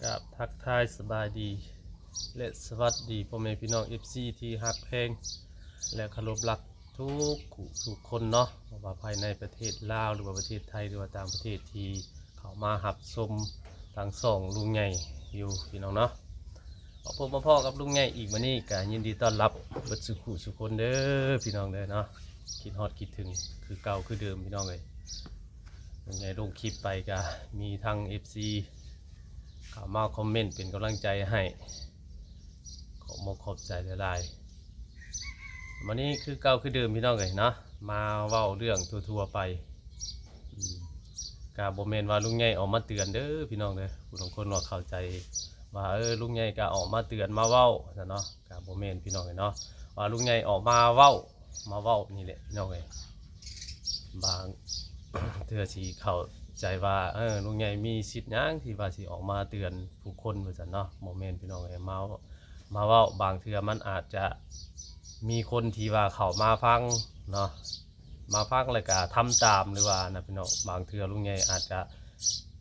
ກາບທັກທາຍສະບາຍດີ ແລະ ສະຫວັດດີພໍ່ແມ່ພີ່ນ້ອງ ເອັຟຊີ ທີ່ຮັກແພງ ແລະ ເຄົາລົບລັກທຸກຜູ້ທຸກຄົນເນາະ, ບໍ່ວ່າພາຍໃນປະເທດລາວ ຫຼືວ່າປະເທດໄທ ຫຼືວ່າຕ່າງປະເທດທີ່ເຂົ້າມາຮັບຊົມທາງຊ່ອງລຸງໃຫຍ່ຢູ່ ພີ່ນ້ອງເນາະ. ມາພົບມາພໍ້ກັບລຸງໃຫຍ່ອີກມື້ນີ້ ກະຍິນດີຕ້ອນຮັບເບິດສູ່ຜູ້ສູ່ຄົນເດີ ພີ່ນ້ອງເດີເນາະ. ຄິດຮອດຄິດເຖິງຄືເກົ່າຄືເດີມ ພີ່ນ້ອງເອີຍ. ລຸງໃຫຍ່ລົງຄລິບໄປກະມີທັງ ເອັຟຊີ ເຂົ້າມາຄອມເມັນເປັນກຳລັງໃຈໃຫ້ ຂອບອົກຂອບໃຈຫຼາຍໆ. ມື້ນີ້ຄືເກົ່າຄືເດີມ ພີ່ນ້ອງເອີຍເນາະ, ມາເວົ້າເລື່ອງທົ່ວໆໄປ. ອືມ ກະບໍ່ແມ່ນວ່າລຸງໃຫຍ່ອອກມາເຕືອນເດີ ພີ່ນ້ອງເດີ. ຜູ້ລາງຄົນວ່າເຂົ້າໃຈວ່າ ເອີ ລຸງໃຫຍ່ກະອອກມາເຕືອນມາເວົ້າຊັ້ນເນາະ, ກະບໍ່ແມ່ນ ພີ່ນ້ອງເອີຍເນາະ, ວ່າລຸງໃຫຍ່ອອກມາເວົ້າ ມາເວົ້ານີ້ແຫຼະ ພີ່ນ້ອງເອີຍ. ບາງເທື່ອຊິເຂົ້າໃຈວ່າ ເອີ ລຸງໃຫຍ່ມີສິດຫຍັງທີ່ວ່າຊິອອກມາເຕືອນຜູ້ຄົນວ່າຊັ້ນເນາະ, ບໍ່ແມ່ນ ພີ່ນ້ອງເອີຍ. ມາ ມາເວົ້າ ບາງເທື່ອມັນອາດຈະມີຄົນທີ່ວ່າເຂົ້າມາຟັງເນາະ, ມາຟັງແລ້ວກະທຳຕາມ ຫຼືວ່ານະ ພີ່ນ້ອງ, ບາງເທື່ອລຸງໃຫຍ່ອາດຈະ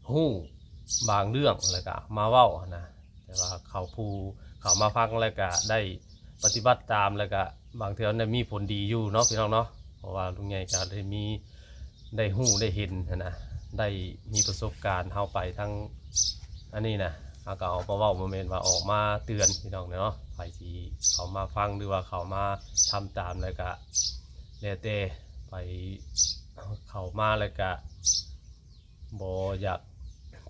ຮູ້ບາງເລື່ອງແລ້ວກະມາເວົ້າຫັ້ນນະ. ແຕ່ວ່າເຂົາ ຜູ້ເຂົ້າມາຟັງແລ້ວກະໄດ້ປະຕິບັດຕາມ ແລ້ວກະບາງເທື່ອໄດ້ມີຜົນດີຢູ່ເນາະ ພີ່ນ້ອງເນາະ, ເພາະວ່າລຸງໃຫຍ່ກະໄດ້ມີ ໄດ້ຮູ້ໄດ້ເຫັນຫັ້ນນະ, ໄດ້ມີປະສົບການເຮົາໄປທາງອັນນີ້ນະ, ເຮົາກະເອົາມາເວົ້າ ບໍ່ແມ່ນວ່າອອກມາເຕືອນ ພີ່ນ້ອງເນາະ. ໃຜຊິເຂົ້າມາຟັງ ຫຼືວ່າເຂົ້າມາທຳຕາມ ແລ້ວກະແລ້ວແຕ່, ໃຜເຂົ້າມາແລ້ວກະ ບໍ່ຢາກ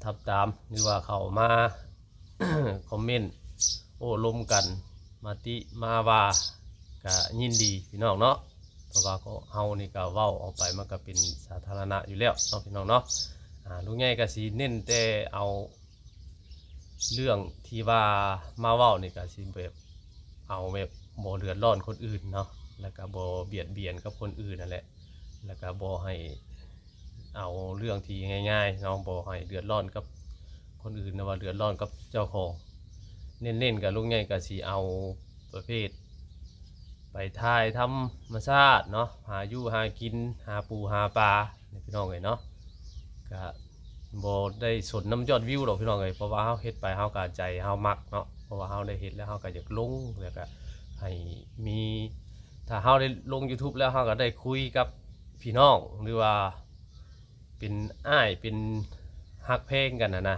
ທຳຕາມ ຫຼືວ່າເຂົ້າມາຄອມເມັນໂອ້ລົມກັນ ມາຕິມາວ່າ ກະຍິນດີ ພີ່ນ້ອງເນາະ, ເພາະວ່າເຮົານີ້ກະເວົ້າອອກໄປ ມັນກະເປັນສາທາລະນະຢູ່ແລ້ວເນາະ ພີ່ນ້ອງເນາະ. ອາ ລຸງໃຫຍ່ກະຊິເນັ້ນແຕ່ເອົາເລື່ອງທີ່ວ່າມາເວົ້ານີ້ ກະຊິແບບ ເອົາແບບບໍ່ເດືອດຮ້ອນຄົນອື່ນເນາະ, ແລ້ວກະບໍ່ບຽດບຽນກັບຄົນອື່ນຫັ້ນແຫຼະ, ແລ້ວກະບໍ່ໃຫ້ເອົາເລື່ອງທີ່ງ່າຍໆເນາະ, ບໍ່ໃຫ້ເດືອດຮ້ອນກັບຄົນອື່ນ ຫຼືວ່າເດືອດຮ້ອນກັບເຈົ້າຂອງ. ເນັ້ນໆ ກະລຸງໃຫຍ່ກະຊິເອົາປະເພດໄປຖ່າຍທຳມະຊາດເນາະ, ຫາຢູ່ຫາກິນ ຫາປູຫາປາ ນີ້ ພີ່ນ້ອງເອີຍເນາະ. ກະ ບໍ່ໄດ້ສົນນຳຍອດວິວດອກ ພີ່ນ້ອງເອີຍ, ເພາະວ່າເຮົາເຮັດໄປ ເຮົາກະໃຈເຮົາມັກເນາະ, ເພາະວ່າເຮົາໄດ້ເຮັດແລ້ວ ເຮົາກະຢາກລົງ ແລ້ວກະໃຫ້ມີ ຖ້າເຮົາໄດ້ລົງ YouTube ແລ້ວ ເຮົາກະໄດ້ຄຸຍກັບພີ່ນ້ອງ ຫຼືວ່າເປັນອ້າຍເປັນຮັກແພງກັນຫັ້ນນະ.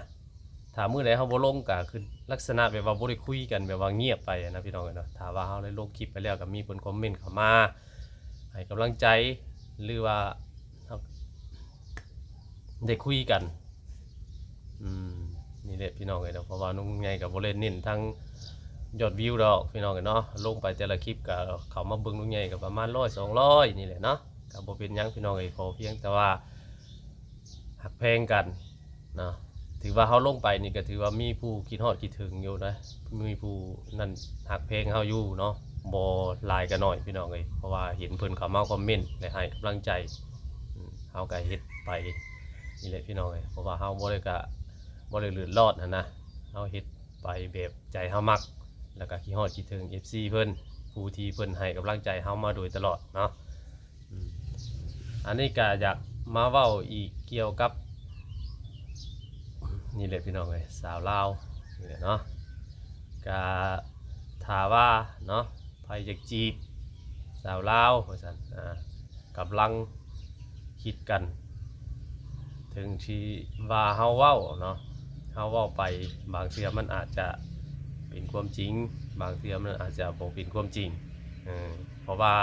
ຖ້າມື້ໃດເຮົາບໍ່ລົງ ກະຄືລັກສະນະແບບວ່າບໍ່ໄດ້ຄຸຍກັນ ແບບວ່າງຽບໄປຫັ້ນນະ ພີ່ນ້ອງເອີຍເນາະ. ຖ້າວ່າເຮົາໄດ້ລົງຄລິບໄປແລ້ວ ກະມີຄົນຄອມເມັນເຂົ້າມາໃຫ້ກຳລັງໃຈ ຫຼືວ່າ ໄດ້ຄຸຍກັນ. ອືມ ນີ້ແຫຼະພີ່ນ້ອງເອີຍເນາະ, ເພາະວ່າລຸງໃຫຍ່ກະບໍ່ໄດ້ເນັ້ນທາງຍອດວິວດອກ ພີ່ນ້ອງເອີຍເນາະ, ລົງໄປແຕ່ລະຄລິບກະເຂົ້າມາເບິ່ງລຸງໃຫຍ່ກະປະມານຮ້ອຍສອງຮ້ອຍນີ້ແຫຼະເນາະ. ກະບໍ່ເປັນຫຍັງພີ່ນ້ອງເອີຍ, ຂໍພຽງແຕ່ວ່າຮັກແພງກັນເນາະ. ຖືວ່າເຮົາລົງໄປນີ້ກະຖືວ່າມີຜູ້ຄິດຮອດຄິດເຖິງຢູ່ນະ, ມີຜູ້ນັ້ນຮັກແພງເຮົາຢູ່ເນາະ, ບໍ່ຫຼາຍກະໜ້ອຍພີ່ນ້ອງເອີຍ, ເພາະວ່າເຫັນເພິ່ນເຂົ້າມາຄອມເມັນ ແລະ ໃຫ້ກຳລັງໃຈ. ອືມ ເຮົາກະເຮັດໄປນີ້ແຫຼະພີ່ນ້ອງເອີຍ, ເພາະວ່າເຮົາບໍ່ໄດ້ກະ ບໍ່ໄດ້ເດືອດຮ້ອນຫັ້ນນະ, ເຮົາເຮັດໄປແບບໃຈເຮົາມັກ ແລ້ວກະຄິດຮອດຄິດເຖິງ ເອັຟຊີ ເພິ່ນ ຜູ້ທີ່ເພິ່ນໃຫ້ກຳລັງໃຈເຮົາມາໂດຍຕະຫຼອດເນາະ. ອືມ ອັນນີ້ກະຢາກມາເວົ້າອີກກ່ຽວກັບ ນີ້ແຫຼະພີ່ນ້ອງເອີຍ ສາວລາວນີ້ແຫຼະເນາະ. ກະຖ້າວ່າເນາະ ໃຜຢາກຈີບສາວລາວວ່າຊັ້ນ ອາ ກຳລັງຄິດກັນ, ເຖິງທີ່ວ່າເຮົາເວົ້າເນາະ ເຮົາເວົ້າໄປ ບາງເທື່ອມັນອາດຈະເປັນຄວາມຈິງ, ບາງເທື່ອມັນອາດຈະບໍ່ເປັນຄວາມຈິງ. ເອີ ເພາະວ່າ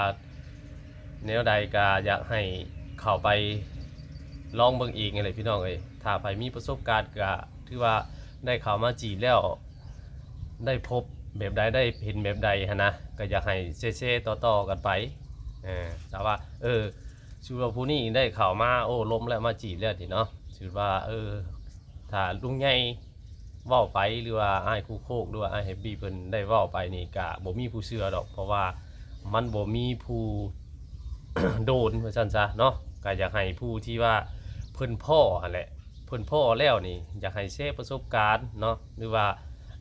ແນວໃດກະຢາກໃຫ້ເຂົ້າໄປລອງເບິ່ງເອງຫັ້ນແຫຼະພີ່ນ້ອງເອີຍ. ຖ້າໃຜມີປະສົບການກະຖືວ່າໄດ້ເຂົ້າມາຈີບແລ້ວ ໄດ້ພົບແບບໃດ ໄດ້ເຫັນແບບໃດຫັ້ນນະ ກະຢາກໃຫ້ແຊໆຕໍ່ໆກັນໄປ. ເອີ ຖ້າວ່າ ເອີ ສົມມຸດວ່າຜູ້ນີ້ໄດ້ເຂົ້າມາໂອ້ລົມແລ້ວ ມາຈີບແລ້ວນີ້ເນາະ, ສົມມຸດວ່າ ເອີ ຖ້າລຸງໃຫຍ່ເວົ້າໄປ ຫຼືວ່າອ້າຍຄູ່ໂຄກ ຫຼືວ່າອ້າຍແຮັບບີ່ເພິ່ນໄດ້ເວົ້າໄປນີ້ ກະບໍ່ມີຜູ້ເຊື່ອດອກ, ເພາະວ່າມັນບໍ່ມີຜູ້ໂດນວ່າຊັ້ນຊະເນາະ. ກະຢາກໃຫ້ຜູ້ທີ່ວ່າເພິ່ນພໍ້ຫັ້ນແຫຼະ ເພິ່ນພໍ້ແລ້ວນີ້ ຢາກໃຫ້ແຊປະສົບການເນາະ ຫຼືວ່າ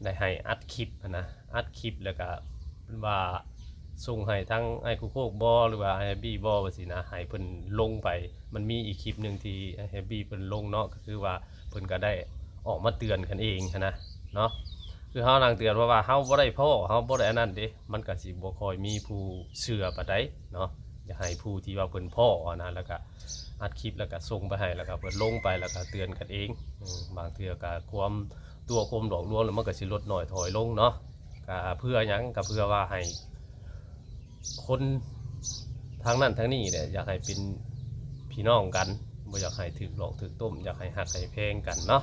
ໄດ້ໃຫ້ອັດຄລິບຫັ້ນນະ, ອັດຄລິບແລ້ວກະວ່າສົ່ງໃຫ້ທາງອ້າຍຄູ່ໂຄກບໍ ຫຼືວ່າອ້າຍແຮັບບີ່ບໍ ວ່າຊີ້ນະ, ໃຫ້ເພິ່ນລົງໄປ. ມັນມີອີກຄລິບໜຶ່ງທີ່ອ້າຍແຮັບບີ່ເພິ່ນລົງເນາະ, ກະຄືວ່າເພິ່ນກະໄດ້ອອກມາເຕືອນກັນເອງຫັ້ນນະ. ເນາະ ຄືເຮົານັ່ງເຕືອນ ເພາະວ່າເຮົາບໍ່ໄດ້ພໍ້ ເຮົາບໍ່ໄດ້ອັນນັ້ນເດ້ ມັນກໍຊິບໍ່ຄ່ອຍມີຜູ້ເຊື່ອປານໃດເນາະ. ຢາກໃຫ້ຜູ້ທີ່ວ່າເພິ່ນພໍ້ຫັ້ນນະ ແລ້ວກໍອັດຄລິບ ແລ້ວກໍສົ່ງໄປໃຫ້ ແລ້ວກໍເພິ່ນລົງໄປ ແລ້ວກໍເຕືອນກັນເອງ. ອືມ ບາງເທື່ອກໍຄວາມຕົວະ ຄວາມຫຼອກລວງ ແລ້ວມັນກໍຊິຫຼຸດໜ້ອຍຖອຍລົງເນາະ. ກໍເພື່ອຫຍັງ? ກໍເພື່ອວ່າໃຫ້ ຄົນທາງນັ້ນທາງນີ້ແຫຼະ ຢາກໃຫ້ເປັນພີ່ນ້ອງກັນ ບໍ່ຢາກໃຫ້ຖືກຫຼອກຖືກຕົ້ມ ຢາກໃຫ້ຮັກໃຫ້ແພງກັນເນາະ.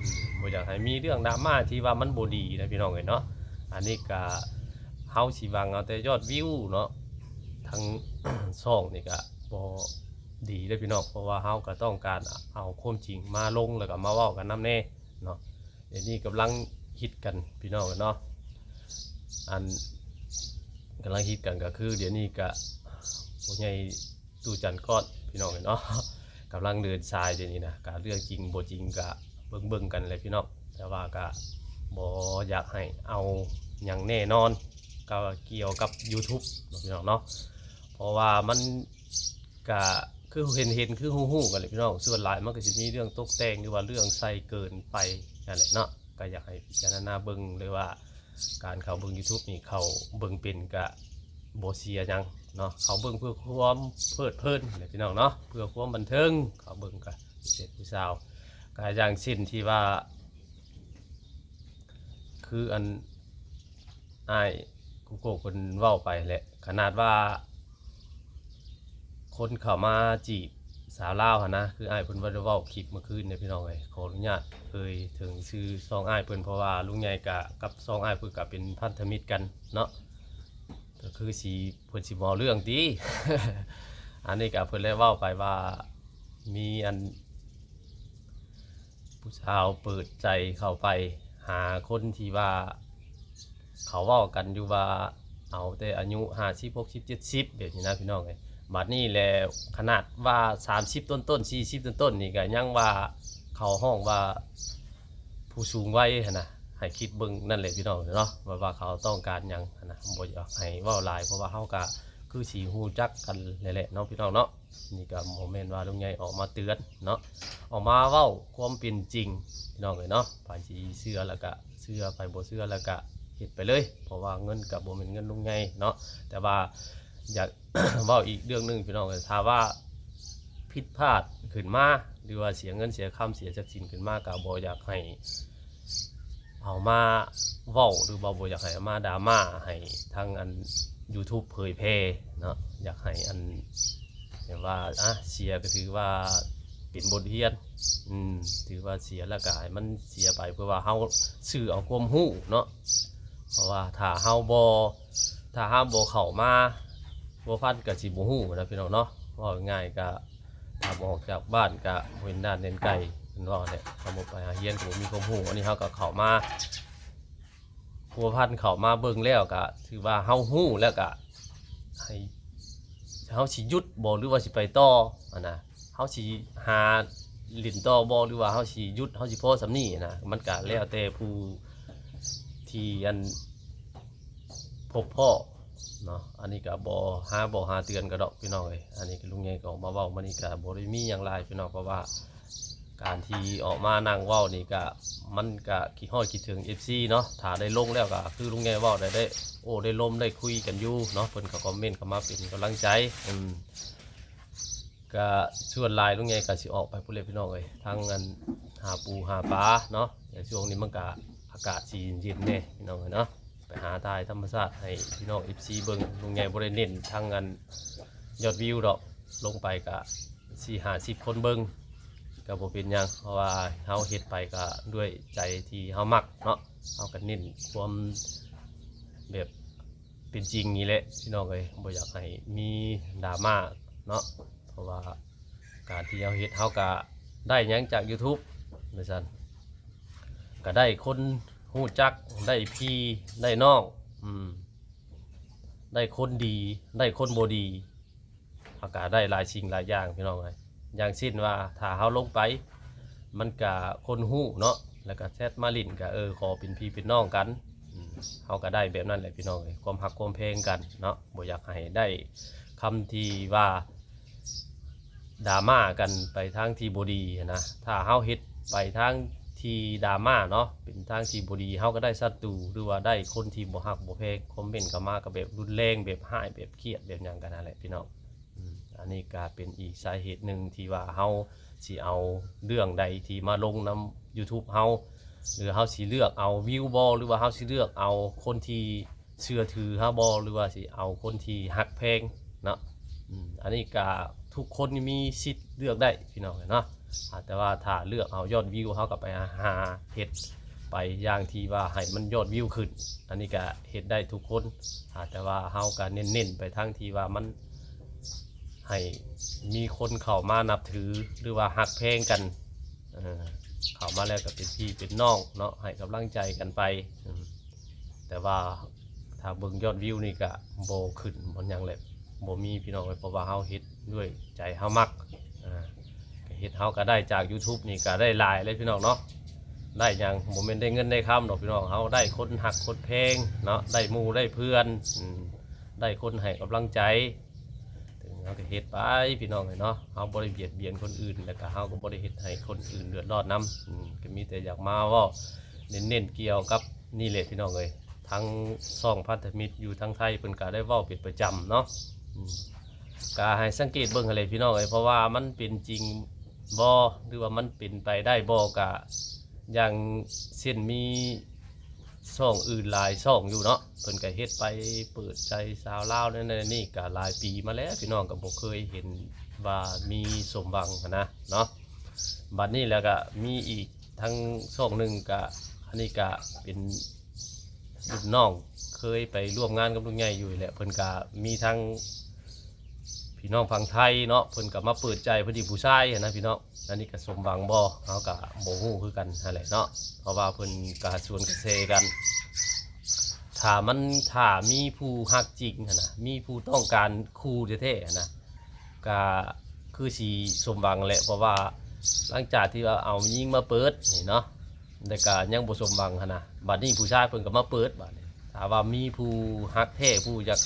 ອືມ ບໍ່ຢາກໃຫ້ມີເລື່ອງດຣາມາທີ່ວ່າມັນບໍ່ດີນະ ພີ່ນ້ອງເອີຍເນາະ. ອັນນີ້ກະເຮົາຊິຫວັງເອົາແຕ່ຍອດວິວເນາະ ທາງຊ່ອງນີ້ກະບໍ່ດີເດ້ພີ່ນ້ອງ ເພາະວ່າເຮົາກະຕ້ອງການເອົາຄວາມຈິງມາລົງ ແລ້ວກະມາເວົ້າກັນນຳແດ່ເນາະ. ດຽວນີ້ກຳລັງຮິດກັນພີ່ນ້ອງເອີຍເນາະ ອັນ ກຳລັງຮິດກັນກໍຄື ດຽວນີ້ກະພໍ່ໃຫຍ່ຕູ້ຈັນກ້ອນພີ່ນ້ອງເອີຍເນາະ ກຳລັງເດີນສາຍດຽວນີ້ນະ. ກະເລື່ອງຈິງບໍ່ຈິງກະເບິ່ງໆກັນແຫຼະພີ່ນ້ອງ ແຕ່ວ່າກະບໍ່ຢາກໃຫ້ເອົາຫຍັງແນ່ນອນ ກໍກ່ຽວກັບ YouTube ເນາະ ພີ່ນ້ອງເນາະ ເພາະວ່າມັນ ກະຄືເຫັນໆ ຄືຮູ້ໆກັນແຫຼະພີ່ນ້ອງ. ສ່ວນຫຼາຍມັນກໍຊິມີເລື່ອງຕົກແຕ່ງ ຫຼືວ່າເລື່ອງໃສ່ເກີນໄປນັ້ນແຫຼະເນາະ. ກໍຢາກໃຫ້ພິຈາລະນາເບິ່ງເລີຍວ່າ ການເຂົ້າເບິ່ງ YouTube ນີ້ ເຂົ້າເບິ່ງເປັນກະບໍ່ເສຍຫຍັງເນາະ ເຂົ້າເບິ່ງເພື່ອຄວາມເພີດເພີນແຫຼະພີ່ນ້ອງເນາະ ເພື່ອຄວາມບັນເທີງ. ເຂົ້າເບິ່ງກະຜູ້ເສບຜູ້ສາວ ກະຢ່າງເຊັ່ນທີ່ວ່າ ຄືອັນອ້າຍກູໂກະເພິ່ນເວົ້າໄປແຫຼະ ຂະໜາດວ່າຄົນເຂົ້າມາຈີບສາວລາວຫັ້ນນະ ຄືອ້າຍເພິ່ນບໍ່ໄດ້ເວົ້າຄລິບເມື່ອຄືນນີ້ພີ່ນ້ອງເອີຍ. ຂໍອະນຸຍາດເອີ່ຍເຖິງຊື່ຊ່ອງອ້າຍເພິ່ນ ເພາະວ່າລຸງໃຫຍ່ກະກັບຊ່ອງອ້າຍເພິ່ນກະເປັນພັນທະມິດກັນເນາະ ກໍຄືຊິ ເພິ່ນຊິບໍ່ເອົາເລື່ອງຕິ. ອັນນີ້ກະເພິ່ນໄດ້ເວົ້າໄປວ່າ ມີອັນ ຜູ້ສາວເປີດໃຈເຂົ້າໄປຫາຄົນທີ່ວ່າ ເຂົາເວົ້າກັນຢູ່ວ່າ ເອົາແຕ່ອາຍຸຫ້າສິບ ຫົກສິບ ເຈັດສິບ ແບບນີ້ນະພີ່ນ້ອງເອີຍ. ບັດນີ້ແຫຼະ ຂະໜາດວ່າສາມສິບຕົ້ນໆ ສີ່ສິບຕົ້ນໆ ນີ້ກໍຍັງວ່າ ເຂົາຮ້ອງວ່າຜູ້ສູງໄວຫັ້ນນະ. ໃຫ້ຄິດເບິ່ງນັ້ນແຫຼະພີ່ນ້ອງເນາະ ວ່າ ວ່າເຂົາຕ້ອງການຫຍັງຫັ້ນນະ. ບໍ່ຢາກໃຫ້ເວົ້າຫຼາຍ ເພາະວ່າເຮົາກໍຄືຊິຮູ້ຈັກກັນແຫຼະເນາະ ພີ່ນ້ອງເນາະ. ນີ້ກໍບໍ່ແມ່ນວ່າລຸງໃຫຍ່ອອກມາເຕືອນເນາະ ອອກມາເວົ້າຄວາມເປັນຈິງພີ່ນ້ອງເອີຍເນາະ. ໃຜຊິເຊື່ອແລ້ວກະເຊື່ອ ໃຜບໍ່ເຊື່ອແລ້ວກະເຮັດໄປເລີຍ ເພາະວ່າເງິນກະບໍ່ແມ່ນເງິນລຸງໃຫຍ່ເນາະ. ແຕ່ວ່າຢາກເວົ້າອີກເລື່ອງໜຶ່ງພີ່ນ້ອງເອີຍ ຖ້າວ່າຜິດພາດຂຶ້ນມາ ຫຼືວ່າເສຍເງິນເສຍຄຳເສຍຊັບສິນຂຶ້ນມາ ກະບໍ່ຢາກໃຫ້ ເອົາມາເວົ້າ ຫຼືວ່າບໍ່ຢາກໃຫ້ເອົາມາດຣາມາໃຫ້ທາງອັນ YouTube ເຜີຍແຜ່ເນາະ. ຢາກໃຫ້ອັນ ແບບວ່າ ອາ ເສຍກໍຖືວ່າເປັນບົດຮຽນ ອືມ ຖືວ່າເສຍແລ້ວກໍໃຫ້ມັນເສຍໄປ ເພື່ອວ່າເຮົາຊື້ເອົາຄວາມຮູ້ເນາະ. ເພາະວ່າຖ້າເຮົາບໍ່ ຖ້າເຮົາບໍ່ເຂົ້າມາພົວພັນກໍຊິບໍ່ຮູ້ນະພີ່ນ້ອງເນາະ. ເວົ້າງ່າຍໆ ກໍ ຖ້າບໍ່ອອກຈາກບ້ານກະບໍ່ເຫັນດ່ານເຫັນໄກ່ ເພິ່ນເວົ້າແຫຼະ. ເຮົາບໍ່ໄປຫາຮຽນກະບໍ່ມີຄວາມຮູ້. ອັນນີ້ເຮົາກະເຂົ້າມາພົວພັນ ເຂົ້າມາເບິ່ງແລ້ວກະຖືວ່າເຮົາຮູ້ແລ້ວກະ ໃຫ້ ເຮົາຊິຢຸດບໍ່ ຫຼືວ່າຊິໄປຕໍ່ຫັ້ນນະ. ເຮົາຊິຫາຫຼິ້ນຕໍ່ບໍ່ ຫຼືວ່າເຮົາຊິຢຸດ ເຮົາຊິພໍສ່ຳນີ້ຫັ້ນນະ. ມັນກະແລ້ວແຕ່ຜູ້ທີ່ອັນ ພົບພໍ້ເນາະ. ອັນນີ້ກະບໍ່ຫາ ບໍ່ຫາເຕືອນກັນດອກພີ່ນ້ອງເອີຍ. ອັນນີ້ກະລຸງໃຫຍ່ກໍອອກມາເວົ້າ ມື້ນີ້ກະບໍ່ໄດ້ມີຫຍັງຫຼາຍພີ່ນ້ອງ ເພາະວ່າການທີ່ອອກມານັ່ງເວົ້ານີ້ກະ ມັນກະຄິດຮອດຄິດເຖິງ ເອັຟຊີ ເນາະ. ຖ້າໄດ້ລົງແລ້ວກະຄືລຸງໃຫຍ່ເວົ້າ ໄດ້ ໄດ້ໂອ້ໄດ້ລົມໄດ້ຄຸຍກັນຢູ່ເນາະ. ເພິ່ນກໍຄອມເມັນເຂົ້າມາເປັນກຳລັງໃຈ ອືມ ກະສ່ວນຫຼາຍລຸງໃຫຍ່ກະຊິອອກໄປພຸ້ນແຫຼະພີ່ນ້ອງເອີຍ ທັງອັນຫາປູຫາປາເນາະ. ແຕ່ຊ່ວງນີ້ມັນກະອາກາດຊິເຢັນໆແດ່ພີ່ນ້ອງເອີຍເນາະ ໄປຫາຖ່າຍທຳມະຊາດໃຫ້ພີ່ນ້ອງ ເອັຟຊີ ເບິ່ງ. ລຸງໃຫຍ່ບໍ່ໄດ້ເນັ້ນທັງອັນຍອດວິວດອກ ລົງໄປກະສີ່ຫ້າສິບຄົນເບິ່ງ ກະບໍ່ເປັນຫຍັງ ເພາະວ່າເຮົາເຮັດໄປກະດ້ວຍໃຈທີ່ເຮົາມັກເນາະ. ເຮົາກະເນັ້ນຄວາມແບບ ເປັນຈິງນີ້ແຫຼະພີ່ນ້ອງເອີຍ ບໍ່ຢາກໃຫ້ມີດຣາມາເນາະ. ເພາະວ່າການທີ່ເຮົາເຮັດ ເຮົາກະໄດ້ຫຍັງຈາກ YouTube ວ່າຊັ້ນ ກະໄດ້ຄົນຮູ້ຈັກ ໄດ້ພີ່ໄດ້ນ້ອງ ອືມ ໄດ້ຄົນດີ ໄດ້ຄົນບໍ່ດີ ເຮົາກະໄດ້ຫຼາຍສິ່ງຫຼາຍຢ່າງພີ່ນ້ອງເອີຍ. ຢ່າງເຊັ່ນວ່າ ຖ້າເຮົາລົງໄປ ມັນກະຄົນຮູ້ເນາະ ແລ້ວກະແຊັດມາຫຼິ້ນກະ ເອີ ຂໍເປັນພີ່ເປັນນ້ອງກັນ ອືມ ເຮົາກະໄດ້ແບບນັ້ນແຫຼະພີ່ນ້ອງເອີຍ ຄວາມຮັກຄວາມແພງກັນເນາະ. ບໍ່ຢາກໃຫ້ໄດ້ຄຳທີ່ວ່າດຣາມາກັນໄປທາງທີ່ບໍ່ດີຫັ້ນນະ. ຖ້າເຮົາເຮັດໄປທາງ ທີ່ດຣາມາເນາະ ເປັນທາງທີ່ບໍ່ດີ ເຮົາກໍໄດ້ສັດຕູ ຫຼືວ່າໄດ້ຄົນທີ່ບໍ່ຮັກບໍ່ແພງ ຄອມເມັນເຂົ້າມາກໍແບບຮຸນແຮງ ແບບຮ້າຍ ແບບຄຽດ ແບບຫຍັງກັນຫັ້ນແຫຼະພີ່ນ້ອງ. ອືມ ອັນນີ້ກໍເປັນອີກສາເຫດໜຶ່ງທີ່ວ່າເຮົາຊິເອົາເລື່ອງໃດທີ່ມາລົງນຳ YouTube ເຮົາ ຫຼືເຮົາຊິເລືອກເອົາວິວບໍ່ ຫຼືວ່າເຮົາຊິເລືອກເອົາຄົນທີ່ເຊື່ອຖືເຮົາບໍ່ ຫຼືວ່າຊິເອົາຄົນທີ່ຮັກແພງເນາະ. ອືມ ອັນນີ້ກໍທຸກຄົນມີສິດເລືອກໄດ້ພີ່ນ້ອງເອີຍເນາະ. ອາ ແຕ່ວ່າຖ້າເລືອກເອົາຍອດວິວ ເຮົາກໍໄປຫາເຮັດໄປຢ່າງທີ່ວ່າໃຫ້ມັນຍອດວິວຂຶ້ນ ອັນນີ້ກໍເຮັດໄດ້ທຸກຄົນ. ອາ ແຕ່ວ່າເຮົາກໍເນັ້ນໆໄປທາງທີ່ວ່າມັນ ໃຫ້ມີຄົນເຂົ້າມານັບຖື ຫຼືວ່າຮັກແພງກັນ ເອີ ເຂົ້າມາແລ້ວກໍເປັນພີ່ເປັນນ້ອງເນາະ ໃຫ້ກຳລັງໃຈກັນໄປ. ອືມ ແຕ່ວ່າຖ້າເບິ່ງຍອດວິວນີ້ກໍບໍ່ຂຶ້ນບໍ່ຫຍັງແຫຼະ ບໍ່ມີພີ່ນ້ອງເອີຍ ເພາະວ່າເຮົາເຮັດດ້ວຍໃຈເຮົາມັກ. ອາ ກໍເຮັດ ເຮົາກໍໄດ້ຈາກ YouTube ນີ້ກໍໄດ້ຫຼາຍເລີຍພີ່ນ້ອງເນາະ. ໄດ້ຫຍັງ ບໍ່ແມ່ນໄດ້ເງິນໄດ້ຄຳດອກພີ່ນ້ອງ ເຮົາໄດ້ຄົນຮັກຄົນແພງເນາະ ໄດ້ໝູ່ໄດ້ເພື່ອນ ອືມ ໄດ້ຄົນໃຫ້ກຳລັງໃຈ. ເຮົາກໍເຮັດໄປພີ່ນ້ອງເອີຍເນາະ ເຮົາບໍ່ໄດ້ບຽດບຽນຄົນອື່ນ ແລ້ວກໍເຮົາກໍບໍ່ໄດ້ເຮັດໃຫ້ຄົນອື່ນເດືອດຮ້ອນນຳ. ອືມ ກໍມີແຕ່ຢາກມາເວົ້າເນັ້ນໆກ່ຽວກັບນີ້ແຫຼະພີ່ນ້ອງເອີຍ ທາງຊ່ອງພັນທະມິດຢູ່ທາງໄທເພິ່ນກໍໄດ້ເວົ້າເປັນປະຈຳເນາະ. ອືມ ກໍໃຫ້ສັງເກດເບິ່ງຫັ້ນແຫຼະພີ່ນ້ອງເອີຍ ເພາະວ່າມັນເປັນຈິງບໍ່ ຫຼືວ່າມັນເປັນໄປໄດ້ບໍ່ ກໍຢ່າງເຊັ່ນມີ ຊ່ອງອື່ນຫຼາຍຊ່ອງຢູ່ເນາະ ເພິ່ນກໍເຮັດໄປເປີດໃຈຊາວລາວນັ້ນນີ້ກໍຫຼາຍປີມາແລ້ວ ພີ່ນ້ອງກໍບໍ່ເຄີຍເຫັນວ່າມີສົມຫວັງຫັ້ນນະເນາະ. ບັດນີ້ແລ້ວກໍມີອີກທັງຊ່ອງໜຶ່ງ ກໍອັນນີ້ກໍເປັນລຸ້ນນ້ອງ ເຄີຍໄປຮ່ວມງານກັບລຸງໃຫຍ່ຢູ່ແຫຼະ ເພິ່ນກໍມີທັງ ພີ່ນ້ອງຝັ່ງໄທເນາະ ເພິ່ນກໍມາເປີດໃຈ ເພິ່ນອີກຜູ້ຊາຍຫັ້ນນະພີ່ນ້ອງ. ອັນນີ້ກໍສົມຫວັງບໍ່ ເຮົາກໍບໍ່ຮູ້ຄືກັນຫັ້ນແຫຼະເນາະ ເພາະວ່າເພິ່ນກໍສວນກະແສກັນ. ຖ້າມັນ ຖ້າມີຜູ້ຮັກຈິງຫັ້ນນະ ມີຜູ້ຕ້ອງການຄູ່ແທ້ໆຫັ້ນນະ ກໍຄືຊິສົມຫວັງແຫຼະ ເພາະວ່າຫຼັງຈາກທີ່ວ່າເອົາຍິງມາເປີດນີ້ເນາະ ແຕ່ກະຍັງບໍ່ສົມຫວັງຫັ້ນນະ ບັດນີ້ຜູ້ຊາຍເພິ່ນກໍມາເປີດ ບາດນີ້ຖ້າວ່າມີຜູ້ຮັກແທ້ ຜູ້ຢາກ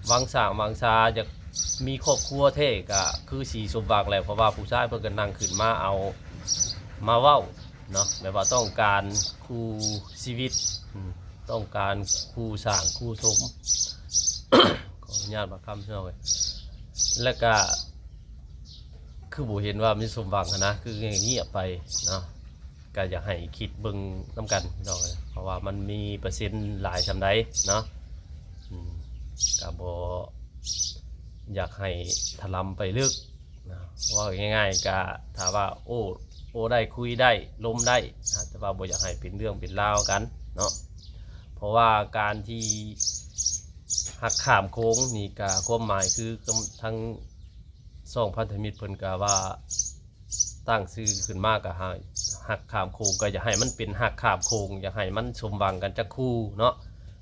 ຫວັງສ້າງຫວັງສາ ຢາກມີຄອບຄົວແທ້ ກະຄືຊິສົມຫວັງແຫຼະ ເພາະວ່າຜູ້ຊາຍເພິ່ນກໍນັ່ງຂຶ້ນມາເອົາ ມາເວົ້າເນາະ ແບບວ່າຕ້ອງການຄູ່ຊີວິດ ອືມ ຕ້ອງການຄູ່ສ້າງຄູ່ສົມ ຂໍອະນຸຍາດບາດຄຳ ພີ່ນ້ອງເອີຍ ແລ້ວກະ ຄືບໍ່ເຫັນວ່າມີສົມຫວັງຫັ້ນນະ ຄືງຽບໄປເນາະ. ກໍຢາກໃຫ້ຄິດເບິ່ງນຳກັນພີ່ນ້ອງເອີຍ ເພາະວ່າມັນມີເປີເຊັນຫຼາຍສ່ຳໃດເນາະ ອືມ ກໍບໍ່ຢາກໃຫ້ຖະລຳໄປເລິກນະ ເວົ້າງ່າຍໆ ກໍຖ້າວ່າ ໂອ້ ໂອ້ໄດ້ ຄຸຍໄດ້ ລົມໄດ້ ອາ ແຕ່ວ່າບໍ່ຢາກໃຫ້ເປັນເລື່ອງເປັນລາວກັນເນາະ ເພາະວ່າການທີ່ ຮັກຂ້າມໂຂງນີ້ກະຄວາມໝາຍຄື ທາງຊ່ອງພັນທະມິດເພິ່ນກະວ່າຕັ້ງຊື່ຂຶ້ນມາກະໃຫ້ຮັກຂ້າມໂຂງ ກະຢາກໃຫ້ມັນເປັນຮັກຂ້າມໂຂງ ຢາກໃຫ້ມັນສົມຫວັງກັນຈັກຄູ່ເນາະ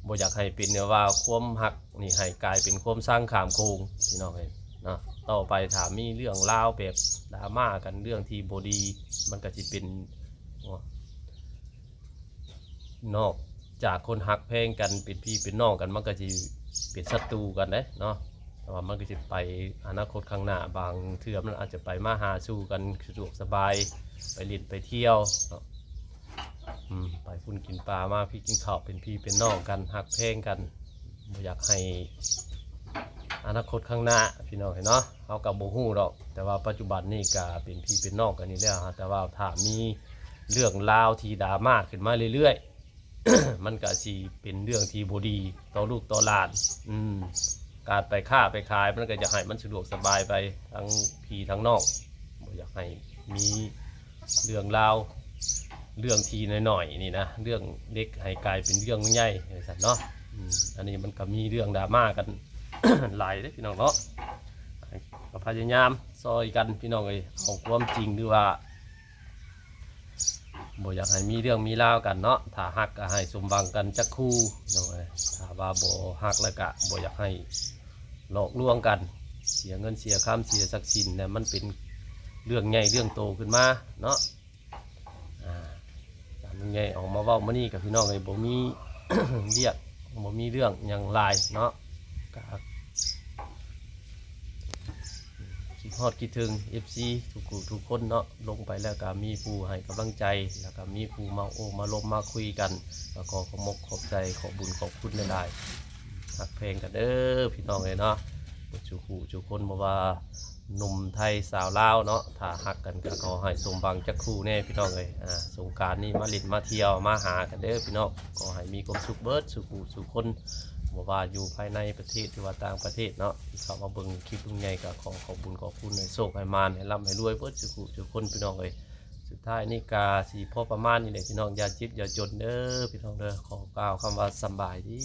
ບໍ່ຢາກໃຫ້ເປັນແບບວ່າຄວາມຮັກນີ້ໃຫ້ກາຍເປັນຄວາມຊັງຂ້າມໂຂງ ພີ່ນ້ອງເອີຍເນາະ. ຕໍ່ໄປຖ້າມີເລື່ອງລາວແບບດຣາມາກັນ ເລື່ອງທີ່ບໍ່ດີ ມັນກະຊິເປັນ ນອກຈາກຄົນຮັກແພງກັນ ເປັນພີ່ເປັນນ້ອງກັນ ມັນກໍຊິເປັນສັດຕູກັນເດ້ເນາະ ແຕ່ວ່າມັນກໍຊິໄປອະນາຄົດຂ້າງໜ້າ ບາງເທື່ອມັນອາດຈະໄປມາຫາສູ່ກັນສະດວກສະບາຍ ໄປຫຼິ້ນໄປທ່ຽວເນາະ ອືມ ໄປພຸ້ນກິນປາ ມາພີ້ກິນເຂົ້າ ເປັນພີ່ເປັນນ້ອງກັນ ຮັກແພງກັນ ບໍ່ຢາກໃຫ້ ອະນາຄົດຂ້າງໜ້າ ພີ່ນ້ອງເອີຍເນາະ ເຮົາກໍບໍ່ຮູ້ດອກ ແຕ່ວ່າປັດຈຸບັນນີ້ກໍເປັນພີ່ເປັນນ້ອງກັນນີ້ແລ້ວ ແຕ່ວ່າຖ້າມີເລື່ອງລາວທີ່ດຣາມາຂຶ້ນມາເລື້ອຍໆ ມັນກໍຊິເປັນເລື່ອງທີ່ບໍ່ດີຕໍ່ລູກຕໍ່ຫຼານ ອືມ ການໄປຄ້າໄປຂາຍ ມັນກໍຢາກໃຫ້ມັນສະດວກສະບາຍໄປ ທັງພີ່ທັງນ້ອງ ບໍ່ຢາກໃຫ້ມີ ເລື່ອງລາວ ເລື່ອງທີ່ນ້ອຍໆນີ້ນະ ເລື່ອງເລັກໃຫ້ກາຍເປັນເລື່ອງໃຫຍ່ ວ່າຊັ້ນເນາະ ອືມ ອັນນີ້ມັນກໍມີເລື່ອງດຣາມາກັນ ຫຼາຍເດ້ພີ່ນ້ອງເນາະ ກໍພະຍາຍາມຊ່ອຍກັນພີ່ນ້ອງເອີຍ ເອົາຄວາມຈິງ ຫຼືວ່າບໍ່ຢາກໃຫ້ມີເລື່ອງມີລາວກັນເນາະ ຖ້າຮັກກໍໃຫ້ສົມຫວັງກັນຈັກຄູ່ເນາະ ຖ້າວ່າບໍ່ຮັກແລ້ວກໍບໍ່ຢາກໃຫ້ ຫຼອກລວງກັນ ເສຍເງິນເສຍຄຳເສຍຊັກສິນນະ ມັນເປັນເລື່ອງໃຫຍ່ເລື່ອງໂຕຂຶ້ນມາເນາະ ອາ ການໃຫຍ່ອອກມາເວົ້າມື້ນີ້ກໍ ພີ່ນ້ອງເອີຍ ບໍ່ມີວຽກ ບໍ່ມີເລື່ອງຫຍັງຫຼາຍເນາະ ກໍຄິດ ຮອດຄິດເຖິງ ເອັຟຊີ ທຸກຜູ້ທຸກຄົນເນາະ ລົງໄປແລ້ວກໍມີຜູ້ໃຫ້ກຳລັງໃຈ ແລ້ວກໍມີຜູ້ມາໂອ້ມາລົມມາຄຸຍກັນ ກໍຂໍຂອບມົກຂອບໃຈ ຂອບບຸນຂອບຄຸນຫຼາຍໆ ຮັກແພງກັນເດີພີ່ນ້ອງເອີຍເນາະ ເບິດສູ່ຜູ້ສູ່ຄົນ ບໍ່ວ່າໜຸ່ມໄທສາວລາວເນາະ ຖ້າຮັກກັນກໍຂໍໃຫ້ສົມຫວັງຈັກຄູ່ແດ່ພີ່ນ້ອງເອີຍ ອາ ສົງການນີ້ມາຫຼິ້ນມາທ່ຽວມາຫາກັນເດີພີ່ນ້ອງ ຂໍໃຫ້ມີຄວາມສຸກເບິດສູ່ຜູ້ສູ່ຄົນ ບໍ່ວ່າຢູ່ພາຍໃນປະເທດ ຫຼືວ່າຕ່າງປະເທດເນາະ ທີ່ເຂົ້າມາເບິ່ງຄລິບລຸງໃຫຍ່ ກໍຂໍຂອບບຸນຂອບຄຸນ ໃຫ້ໂຊກໃຫ້ໝານ ໃຫ້ລ່ຳໃຫ້ລວຍເບິດສູ່ຜູ້ສູ່ຄົນພີ່ນ້ອງເອີຍ ສຸດທ້າຍນີ້ກໍຊິພໍປະມານນີ້ແຫຼະພີ່ນ້ອງ ຢ່າເຈັບຢ່າຈົນເດີພີ່ນ້ອງເດີ ຂໍກ່າວຄຳວ່າສຳບາຍດີ.